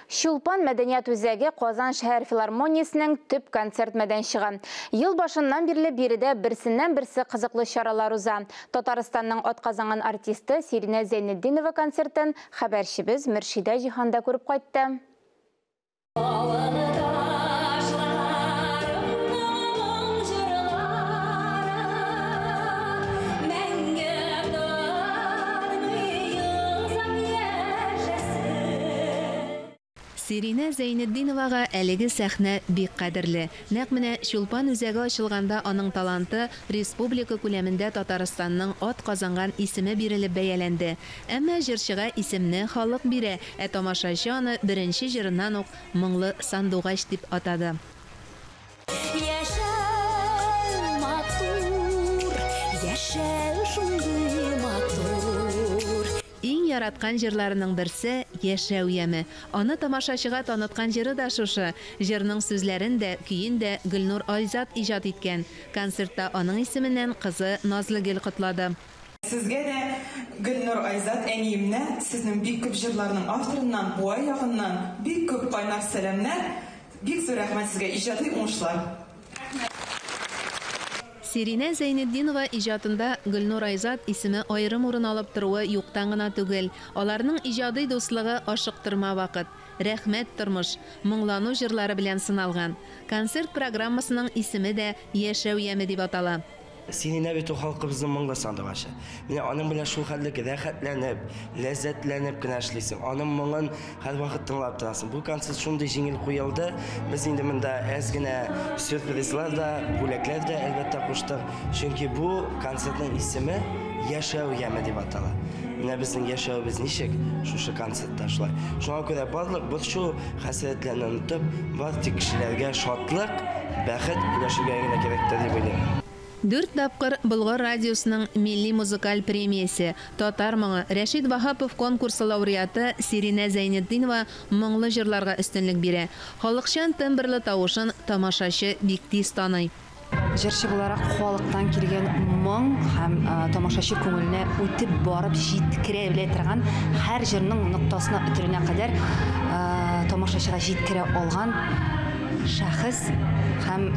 Чулпан мәдәният үзәге Казан шәһәр филармониясенең төп концерт мәйданчыгы. Ел башыннан бирле биредә берсеннән-берсе кызыклы чаралар уза. Татарстанның атказанган артисты Сиринә Зәйнетдинова концертын хәбәрчебез Мөршидә Җиһан да күреп кайтты. Сиринә Зәйнетдиновага әлеге сәхнә бик кадерле. Нәкъ менә Чулпан үзәге ачылганда аның таланты республика күләмендә Татарстанның атказанган исеме бирелеп бәяләнде. Әмма җырчыга исемне халык бирә, ә тамашачы аны беренче җырыннан ук моңлы сандугач дип атады. Яшәү матур, яшәү шундый матур. Иң яраткан җырларының берсе Яшәү яме. Аны тамашачыга таныткан җыры да шушы. Җырның сүзләрен дә, көен дә Гөлнур Айзат иҗат иткән. Концертта аның исеменнән кызы Назлыгөл котлады. Сезгә дә Гөлнур Айзат әниемнән, сезнең бик күп җырларның авторыннан, Буа ягыннан бик күп кайнар сәламнәр. Бик зур рәхмәт сезгә, иҗади уңышлар. Сиринә Зәйнетдинова иҗатында Гөлнур Айзат исеме аерым урын алып торуы юктан гына түгел. Аларның иҗади дуслыгы ашыктырма вакыт, рәхмәт тормыш, моңлану җырлары белән сыналган. Концерт программасының исеме дә Яшәү яме дип атала. Сиринә бит ул халкыбызның моңлы сандугачы. Менә аның белән шул хәтле рәхәтләнеп, ләззәтләнеп кенә эшлисең. Аның моңын һәрвакыт тыңлап торасың. Бу концерт шундый җиңел куелды. Без инде монда әз генә сюрпризлар да, бүләкләр дә әлбәттә куштык. Чөнки бу концертның исеме Яшәү яме дип атала. Менә безнең яшәвебез ничек шушы концертта шулай. Шуңа күрә барлык борчу, хәсрәтләрне онытып, бар тик кешеләргә шатлык, бәхет өләшергә генә кирәктер дип уйлыйм. 4 тапкыр Болгар радиосының милли музыкаль премиясе, Татар моңы, Рәшит Ваһапов конкурсы лауреаты Сиринә Зәйнетдинова моңлы җырларга өстенлек бирә. Халыкчан тембрлы тавышын тамашачы бик тиз таный. Җырчы буларак халыктан килгән моң һәм тамашачы күңеленә үтеп барып җиткерә белә торган һәр җырның ноктасына өтеренә кадәр тамашачыга җиткерә алган шәхес һәм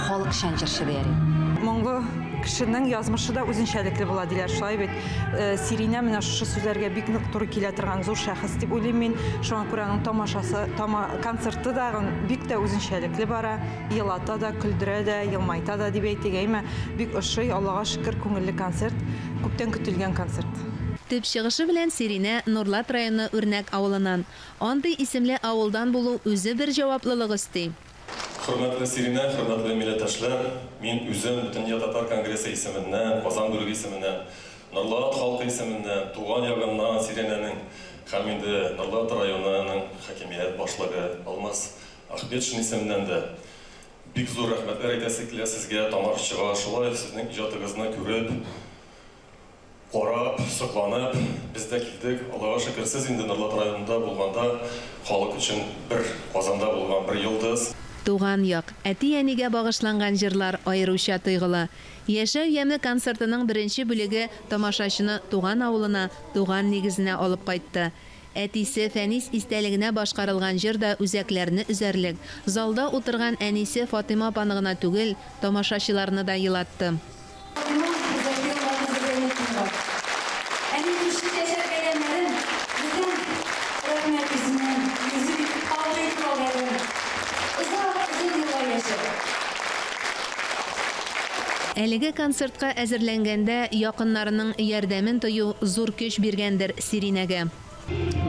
халыкчан җырчы дияр идем. Моңлы кешенең язмышы да үзенчәлекле була диләр, шулай бит. Сиринә менә шушы сүзләргә бик нык туры килә торган зур шәхес дип уйлыйм мин. Шуңа күрә аның тамашасы, концерты да бик тә үзенчәлекле бара. Елата да, көлдерә дә, елмайта да дип әйтик, әйме? Бик ошый, Аллага шөкер, күңелле концерт, күптән көтелгән концерт. Төп чыгышы белән Сиринә Нурлат районы Үрнәк авылыннан. Андый исемле авылдан булу үзе бер җаваплылык өсти. Хөрмәтле Сиринә, хөрмәтле милләттәшләр, мин үзем Бөтендөнья татар конгрессы исеменнән, Казан бүлеге исеменнән, Нурлат халкы исеменнән, туган ягыннан Сиринәнең һәм инде Нурлат районының хакимият башлыгы Алмаз Ахметшин исеменнән дә бик зур рәхмәтләр әйтәсе килә сезгә, тамашачыга, шулай сезнең иҗатыгызны күреп, карап, сокланып, без дә килдек. Аллага шөкер, сез инде Нурлат районында булганда халык өчен бер Казанда булган бер йолдыз. Туган як, әти-әнигә багышланган җырлар аеруча тойгылы. Яшәү яме концертының беренче бүлеге тамашачыны туган авылына, туган нигезенә алып кайтты. Әтисе Фәнис истәлегенә башкарылган җыр да үзәкләрне өзәрлек. Залда утырган әнисе Фатыйма апаны гына түгел, тамашачыларны да елатты. Әлеге концертка әзерләнгәндә якыннарының ярдәмен тою зур көч биргәндер Сиринәгә.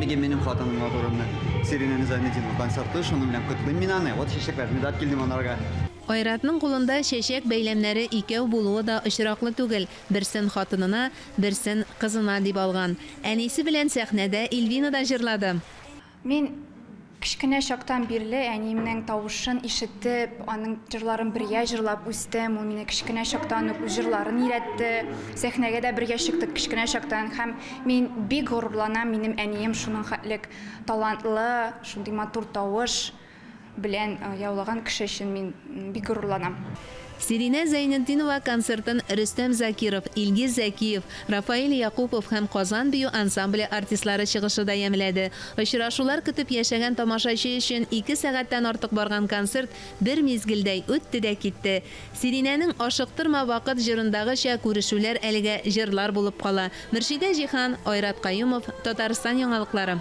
Бигем минем хатыным матурымны Сиринә Зәйнетдинова концерты, шуның белән котлыйм мин аны. Вот чәчәкләрне дә алып килдем анарга. Айратның кулында чәчәк бәйләмнәре икәү булуы да очраклы түгел. Берсен хатынына, берсен кызына дип алган. Әнисе белән сәхнәдә Эльвина да җырлады. Мин кечкенә чактан бирле әниемнең тавышын ишетеп, аның җырларын бергә җырлап үстем. Ул мине кечкенә чактан ук үз җырларын өйрәтте. Сәхнәгә дә бергә чыктык кечкенә чактан. Һәм мин бик горурланам, минем әнием шуның хәтлек талантлы, шундый матур тавыш белән яулаган кеше өчен мин бик горурланам. Сиринә Зәйнетдинова концертын Рөстәм Закиров, Илгиз Зәкиев, Рафаэль Якупов һәм Казан бию ансамбле артистлары чыгышы да ямьләде. Очрашулар көтеп яшәгән тамашачы өчен ике сәгатьтән артык барган концерт бер мизгелдәй үтте дә китте. Сиринәнең Ашыктырма вакыт җырындагыча күрешүләр әлегә җырлар булып кала. Мөршидә Җиһан, Айрат Каюмов, Татарстан яңалыклары.